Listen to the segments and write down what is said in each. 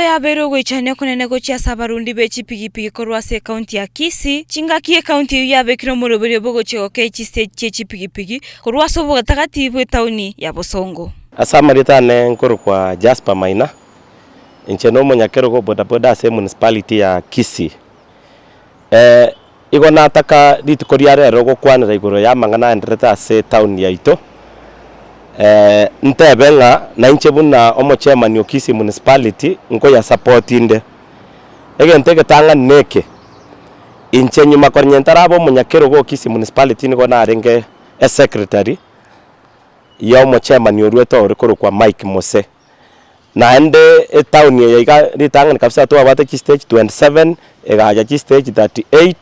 yabeire ogoichania okonene gochia ase abarundi be chipigipigi korwa ase ekaunti ya Kisii, chingaki ekaunti eyio yabekire omoroberio bw'ogochia gokei chistage chie chipigipigi korwa ase obogatagati bw'etauni ya Bosongo. Ase amarieta ane nkorokwa Jasper Maina, inche na omonyakerogo o bodaboda ase emunicipality ya Kisii. Igo nataka rituko ria rero gokwanera igoro y'amang'ana aenderete ase etown yaito, ntebe ng'a nainche buna omochairman o Kisii Municipality nkoyasupport inde. Egento egetang'ani neke, inche nyuma konya ntarabe omonyakerogo o Kisii Municipality nigo narenge esecretary ya omochairman oruete ore korokwa Mike Mose. Naende etown eye iga ritang'ani kabisa twabwate chistage 27, egacha chistage 38,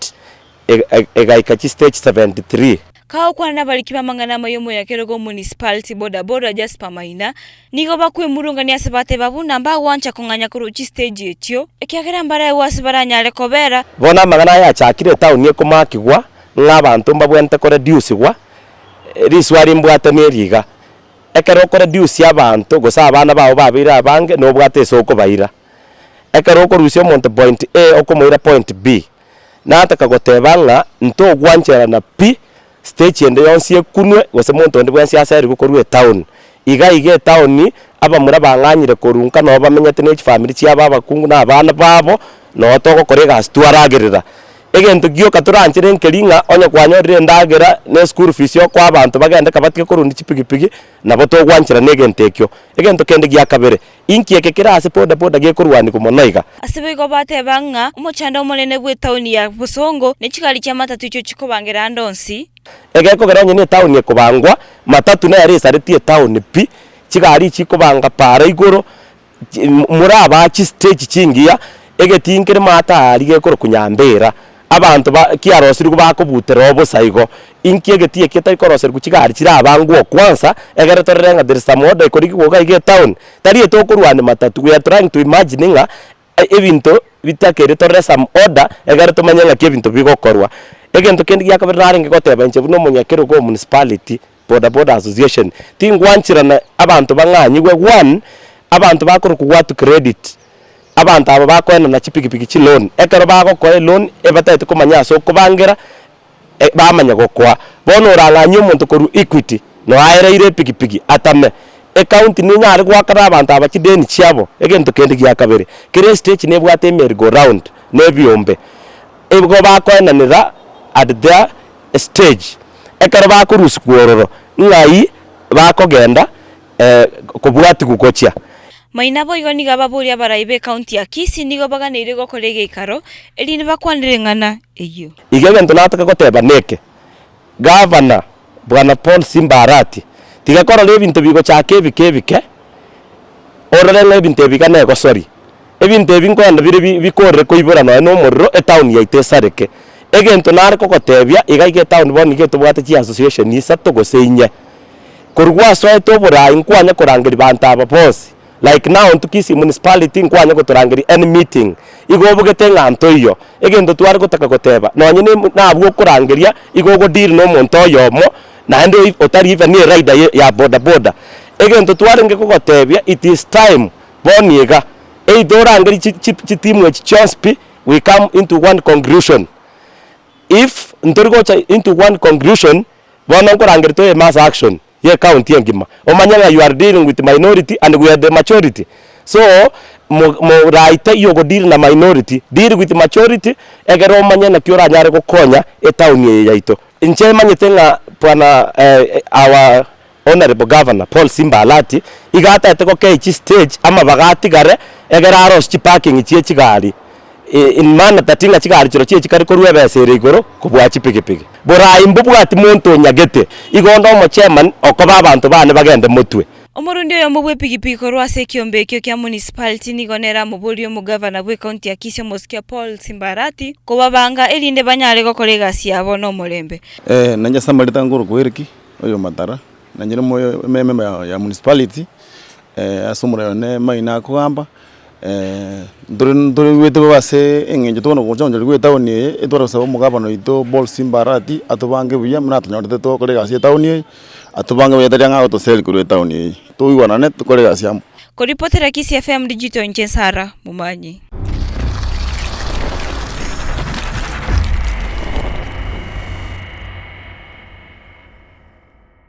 egaika chistage 73. Kagokwana nabariki b'amang'ana amaya omoyakerogo o Municipality Boda Boda Jasper Maina, nigo bakwemurungania ase bateba buna mbagwancha kong'anya korwa chistage echio, ekiagera mbaregwe ase baranyare kobera. Bono amang'ana aya achakire etown ekomakigwa, ng'a abanto mbabwenerete koredusigwa, riswari mbwate neri iga. Ekero okoreduce abanto gose abana bao babeire abange nobwate ase okobaira. Ekero okorusia omonto point A okomoira point B, nataka goteba ng'a ntogwancherana pi stage ende yonsi ekunwe gose monto onde bwensi aserigwe korwa etown. Iga iga etown abamura bang'anyire korwa nka nabo bamenyete ne chifamiri chiabo abakungu na abana babo, noo togokora egasi twaragerera. Egento gioka toranchere nkeri ng'a onye kwanyorire endagera na eschool fees okoa abanto bagende kabatige korunda chipigipigi, nabo togwanchera na egento ekio. Egento kende gia kabere, inki eke kere ase boda boda gekorwanigwa mono iga? Ase boigo bateba ng'a omochando omonene bw'etaoni ya Bosongo ne chigari chi'amatatu echio chikobangera ande onsi. Egekogera onye netaoni ekobangwa, matatu nere esaretie etaoni pi, chigari chikobanga paara igoro, morabaa chistage chingiya, egetii nkere maate aaria gekorokwa Nyambera, abanto ba kiarosirigwe bakobutera oo bosa igo. Inki egetii ekio getari koroserigwa chigari chirabangwe oo kwanza, egere torore ng'a there is some order ekorigigwa iga iga etown. Tari etokorwania matatu, we are trying to imagine ng'a ebinto bitakeire torore some order, egere tomanye ng'aki ebinto bigokorwa. Egento kende gia kabere narenge goteba inche buna omonyakerogo o municipality, Boda Boda Association, tingwancherana abanto bang'anyigwe one, abanto bakorokwa watu credit, abanto aba bakoenana chipikipiki chiloan, ekero bagokoa eloan ebatagete komanya ase okobangera, bamanya gokoa. Bono orang'anyie omonto korwa Equity, noaereire epikipiki atame, ecounty nenyare goakana abanto aba chideni chiabo, egento kende gia kabere, kera estage nebwate emerry go round na ebiombe, igo bakoenanera at their stage. Ekero bakorusigwa ororo, ng'ai bakogenda kobwatigwa gochia? Maina boigo nigo ababoria abarai b'ecounty ya Kisii nigo baganeire gokora egeikaro erinde bakwanere eng'ana eyio. Iga egento nataka goteba neke, Gavana Bwana Paul Simba Arati, tiga korora ebinto bigochaka ebike ebike, orore ng'a ebinto ebi iga negosori. Ebinto ebi nkoenda bire bikorire koibora nonya na omorero etown yaito esareke. Egento nare kogotebia, iga iga etown bono nigo etobwate chi association isato gose inye. Korwa gwasoete oborai nkwanya korangeria banto aba bonsi, like now intwe Kisii municipality nkwanya gotorangeria any meeting, igo obogete ng'a ntoiyo. Egento tware gotaka goteba, nonye na emo nabwo okorangeria, igo ogo deal na omonto oyomo, naende otari even erider ya bodaboda. Egento twarenge kogotebia it is time Bono iga, either orangerie chi chi chitimu echi chionsi pi, we come into one conclusion. If ntori gocha into one conclusion, bono nkorangeria toe mass action ya ecounty engima, omanye ng'a you are dealing with minority and we are the majority. So, mo morai taiyo ogodeal na minority, deal with majority, egere omanye naki oranyare gokonya etown eye yaito. Inche manyete ng'a bwana our Honourable Governor Paul Simba Arati iga atagete gokei chistage amabaga atigare egere arosie chiparking chie chigari in manner that ng'a chigari chirochio chikare korwa ebesa ere igoro kobua chipigipigi. Borai mbobwati monto onyagete, igo onde omochairman okoba abanto bane bagende motwe. Omorundi oyomo bw'epigipigi korwa ase ekiombe ekio kia municipality nigo nere amoborie omogavana bw'ecounty ya Kisii omosike Paul Simba Arati kobabanga erinde banyare gokora egasi yabo nomorembe. Nainche ase amarita nkorokwa Eric. Oyo Matara, na inche nomo emember ya municipality, ase omorero one maina akogamba, ntore ntoigwete bobe ase eng'encho tokona gochonchoria gwa etown eye, etware gosaba omogabana oito Paul Simba Arati atobange buya buna atonyorete togokora egasi etown eye, atobange buya tari ang'e agotoseri korwa etown eye, toigwanane tokore egasi amo. Koripotera Kisii FM Digital inche Sarah Momanyi.